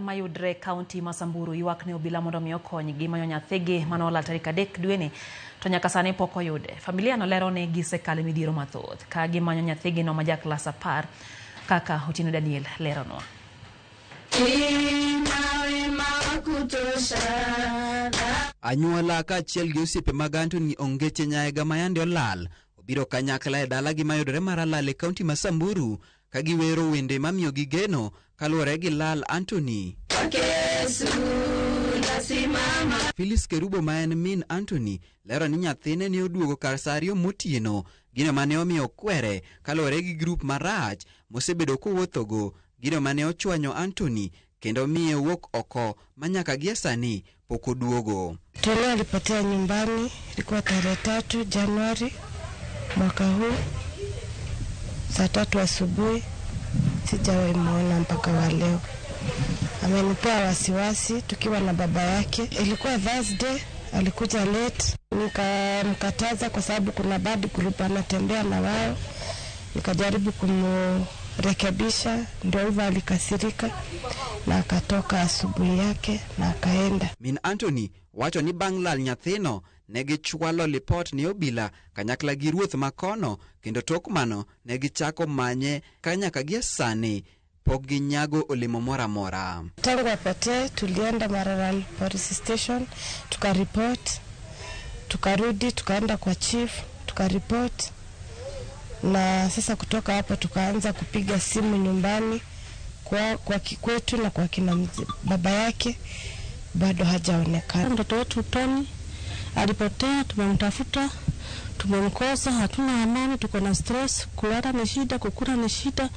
mayudre e kaunti ma Samburu ywak ne obila mondo mi okonygi manyo nyathigi mane olal tarik 3 dweni to nyaka sani pok oyude. Familia no lero ni gisekalo e midhiero mathoth ka gimanyo nyathigino ma ja klas 10 kaka Otieno Daniel leronwa. Anyuola kaachiel gi osiepe mag Anthony Ongeche Nyaega ma yande olal obiro kanyakla e dalagi mayudore Maralal e kaunti ma Samburu ka giwero wende mamiyogi geno kaluwore gi lal Anthony. Phyllis Kerubo ma en min Anthony lero ni nyathine ne oduogo kar saa 2 motieno, gino mane omiyo okwere kaluwore gi grup marach mosebedo kowuothogo, gino mane ochwanyo Anthony kendo miye wuok oko ma nyaka gie sani pok oduogo. Tony alipotea nyumbani, ilikuwa tarehe 3 Januari mwaka huu saa 3 asubuhi. Sijawahi muona mpaka wa leo. Amenipea wasiwasi tukiwa na baba yake. Ilikuwa Thursday, alikuja late, nikamkataza kwa sababu kuna bad group anatembea na wao. Nikajaribu kumrekebisha, ndio hivyo alikasirika na akatoka asubuhi yake na akaenda. Min Anthony wacho ni bang' lal nyathino ne gichwalo lipot ne obila kanyakla gi ruoth makono, kendo tok mano ne gichako manye ka nyaka gie sani pok ginyago olemo moro amora. Tangu apotee tulienda Maralal Police Station tukaripot, tukarudi tukaenda kwa chief tukaripot, na sasa kutoka hapo tukaanza kupiga simu nyumbani kwa kikwetu na kwa kina baba yake, bado hajaonekana. Mtoto wetu Tony alipotea, tumemtafuta, tumemkosa, hatuna amani, tuko na stress, kulala ni shida, kukula ni shida.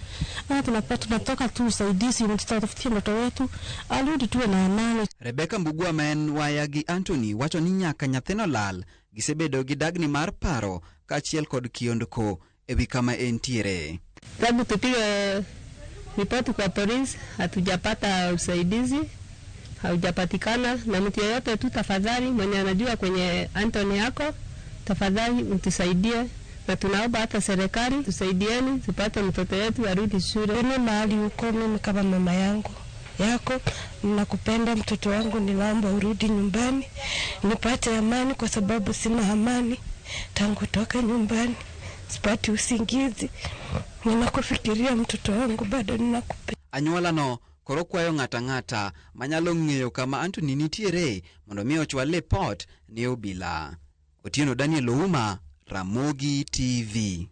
Tunatoka tu usaidizi, tutafutie mtoto wetu arudi tuwe na amani. Rebecca Mbugua ma en waya gi Anthony wacho ni nyaka nyathino lal gisebedo gi dagni mar paro kaachiel kod kiondko ewi kama entiere. Tangu tupige ripoti kwa polisi hatujapata usaidizi, haujapatikana na mtu yeyote tu. Tafadhali mwenye anajua kwenye Anthony yako, tafadhali mtusaidie, na tunaomba hata serikali tusaidieni tupate mtoto wetu arudi shule. Mimi mahali huko, mimi kama mama yangu yako, ninakupenda mtoto wangu, ninaomba urudi nyumbani nipate amani, kwa sababu sina amani tangu toka nyumbani, sipati usingizi, ninakufikiria mtoto wangu, bado ninakupenda. Anyuola no koro kwayo ng'ata ng'ata manyalo ng'eyo kama Anthony nitiere mondo mi ochwal lipot ne obila. Otieno Daniel Ouma, Ramogi TV.